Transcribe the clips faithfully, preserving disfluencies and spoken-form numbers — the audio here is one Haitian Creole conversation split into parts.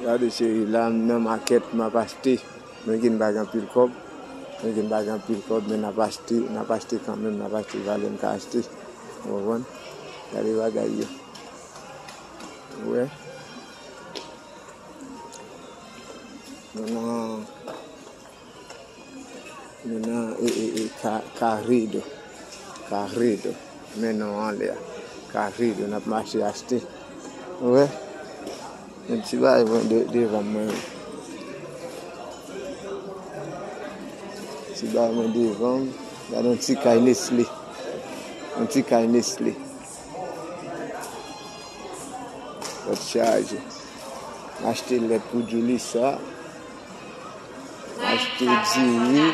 Gade cheri, la m nan makèt, m ap achte. Mwen gen pa gen anpil kòb. Mwen gen pa gen anpil kòb, men n ap achte, n ap achte kanmenm, n ap achte valè n ka achte. Ou konprann? Gade bagay yo. Ou wè? Nou nan Nou nan e, e, e, Ka-, Karedo. Karedo. Men non anlè a. Karedo, n ap mache achte. Ou wè? Yon ti bagay mwen de-, devan mwen. Ti bagay mwen devan m. Gade yon ti kay Nestlé. Yon ti kay Nestlé. Pòt chaje. M achte lèt pou Julissa. M achte diri.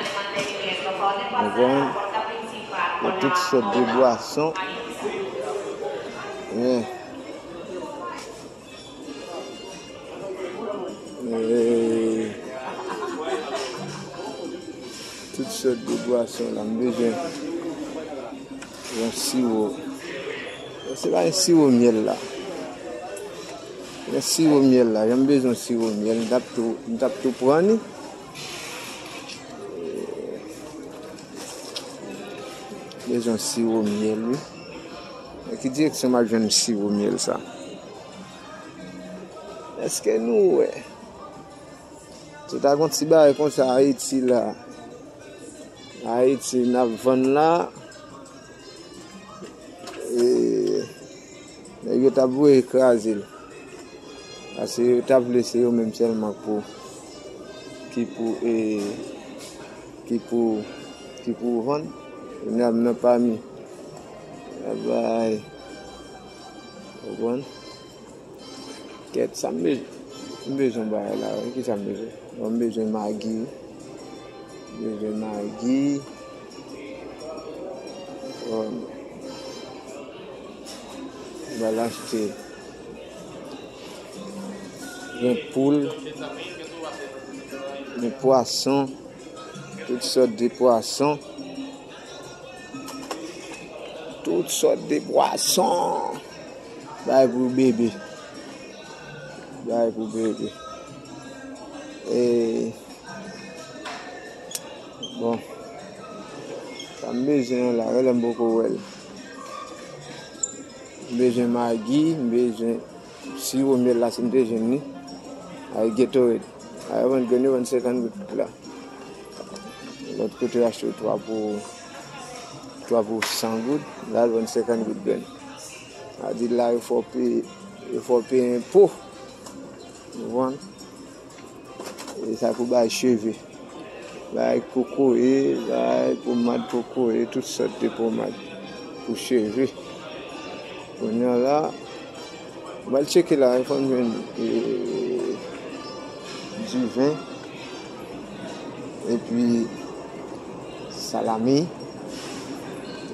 Ou konprann? Gen tout sòt de bwason. Men, eh, tout sòt de bwason la, m bezwen yon siwo. Se pa yon siwo myèl la. Yon siwo myèl la, jan m bezwen siwo myèl, m t ap tou, m t ap tou pran li. Bezwen siwo myèl, wi. Nan ki direksyon m ap jwenn siwo myèl sa? Èske nou wè? Se ta gon ti bagay konsa Ayiti la. Ayiti, n ap vann la. E, nèg yo t ap voye kraze l. Paske yo t ap vle se yo menm sèlman pou, ki pou, e, ki pou, ki pou vann. Kounye a m nan pami. Bagay. Ou konprann? Kèt, sa m bezwen? M bezwen bagay la, wi. Kisa m bezwen? Bon, m bezwen magi. M bezwen magi. Bon. M al achte. Gen poul. Gen pwason. Tout sòt de pwason. Tout sòt de pwason. Bagay pou bebe. Bagay pou bebe. E, bon. Sa m bezwen an la, wè lè m poko wè l. M bezwen magi, m bezwen siwo myèl la, si m te jwenn li. Ay, Gatorade. Ay, vann grenn yo, vann senkant goud la. Lòt kote yo achte twa pou, twa pou san goud, la yo vann senkant goud grenn. Sa di la yo fè w peye, yo fè w peye enpo. Ou konprann? E sa pou bay cheve. Bay kokoye, bay pomad kokoye, tout sòt de pomad pou cheve. Kounye a la, m al tcheke la, fò m jwenn, e, diven. Epi salami.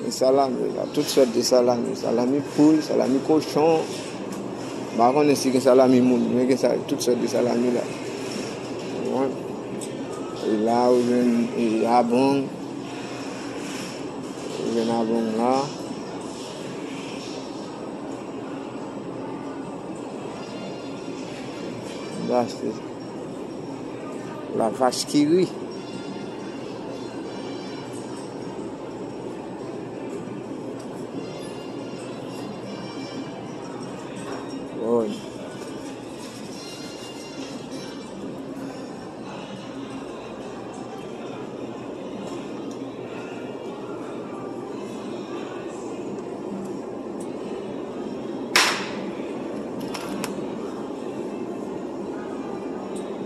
Gen salami la, tout sòt de salami. Salami poul, salami kochon. M pa konnen si gen salami moun, men gen sa, tout sòt de salami la. Ou konprann? E la, ou jwenn, e, abong. Ou jwenn abong la. M achte la vach ki ri. Bon.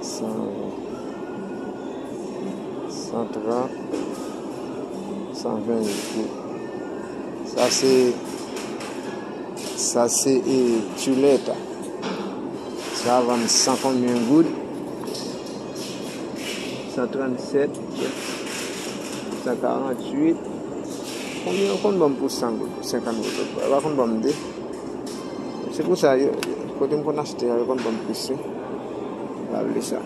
San ven, san trant, san ven goud. Sa se, sa se, e, chuleta. Sa vann san konbyen goud? San trannsèt, san karanntuit. Konbyen yo konn ban m pou san goud, pou senkant goud? Yo pa konn ban m de. Se pou sa, yo, kote m konn achte a, yo konn ban m plis, wi. M pa vle sa.